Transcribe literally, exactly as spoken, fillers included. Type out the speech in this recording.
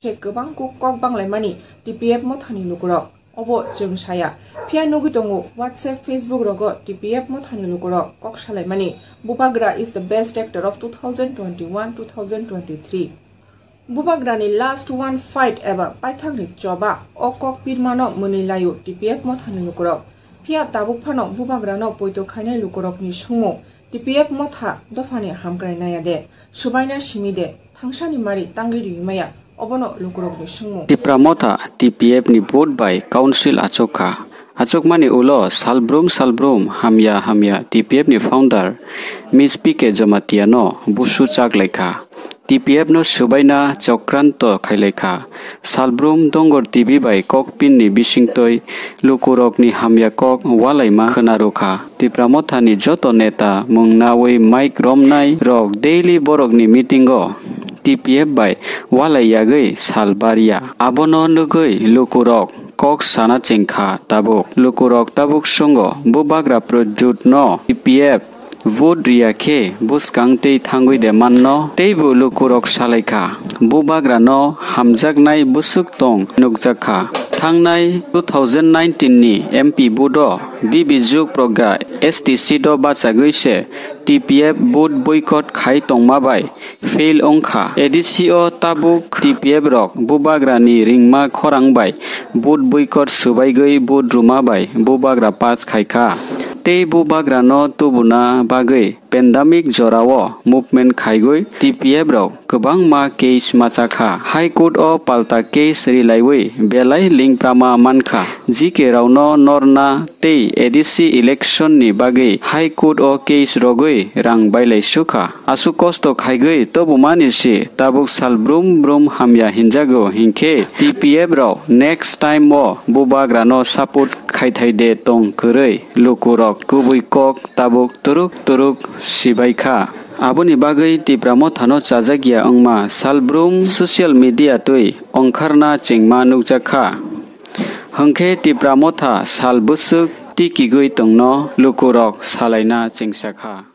se kwbang kok, kok banglaimani T P F mothani lukurok. Obo chwng saya. Phiya nugwi tongo WhatsApp, Facebook rogo T P F mothani lukurok kok salaimani. Bubagra is the best actor of two thousand twenty-one two thousand twenty-three. Bubagrani last one fight eba paithakni choba o kok pirmano mwnwi laio T P F mothani lukurok. Phiya tabuk phano Bubagrano poito khainai lukurokni sumung T P F motha dophani hamkrai naya de, subaina simi de, thangsani mari tangwi riwi maya, obono lukurokni sumung. Tipra motha T P F ni vote bai council achuk kha. Achukmani ulo salbrum salbrum hamya hamya T P F ni founder Miss P K Jamatia no busu chak lai kha. T P F no subaina chokranto khailai kha. Salbrum Dongor T V bai kokpin ni bisingtwi lukurokni hamya kok walaima khwna rw kha. Tipra mothani joto neta mung nawi mic romnai rok daily borokni meeting o T P F bai walai yagwi sal barya. Abono nugwi lukurok kok sana chengkha tabuk. Lukurok tabuk sungo Bubagra Pradyut no T P F vote riya khe bwskang tei thangwi de manno, teibo lukurok salaikha. Bubagrano hamjaknai bwswk tong nukjakha. Thangnai two thousand nineteen ni M P vote o B B Juk Progya S T seat o bachagwi se T P F vote boycott khai tongma bai fail wngkha. A D C o tabuk T P F rok Bubagrani ringma khorang bai vote boycott swbaigwi vote rwma bai Bubagra pass khaikha. Tei Bubagrano tubuna bagwi pandemic jorao movement khaigwi T P F rok kwbangma case machakha. High Court o palta case rilaiwi belai lingprama mankha. G K rokno norna tei A D C election ni bagwi High Court o case rogwi rang bailai sukha. Aswk kosto khaigwi tobumani se tabuk sal brum brum hamya hinjago, hinkhe T P F rok next time o Bubagrano support khaithai de tong kwrwi lukurok kubui kok tabuk turuk turuk sibaikha. Aboni bagwi Tipra mothano chajakya wngma salbrum social media twi ongkharna chengma nukjakha. Hwnkhe Tipra motha sal bwswk tikigwi tongno lukurok salaina chengsakha.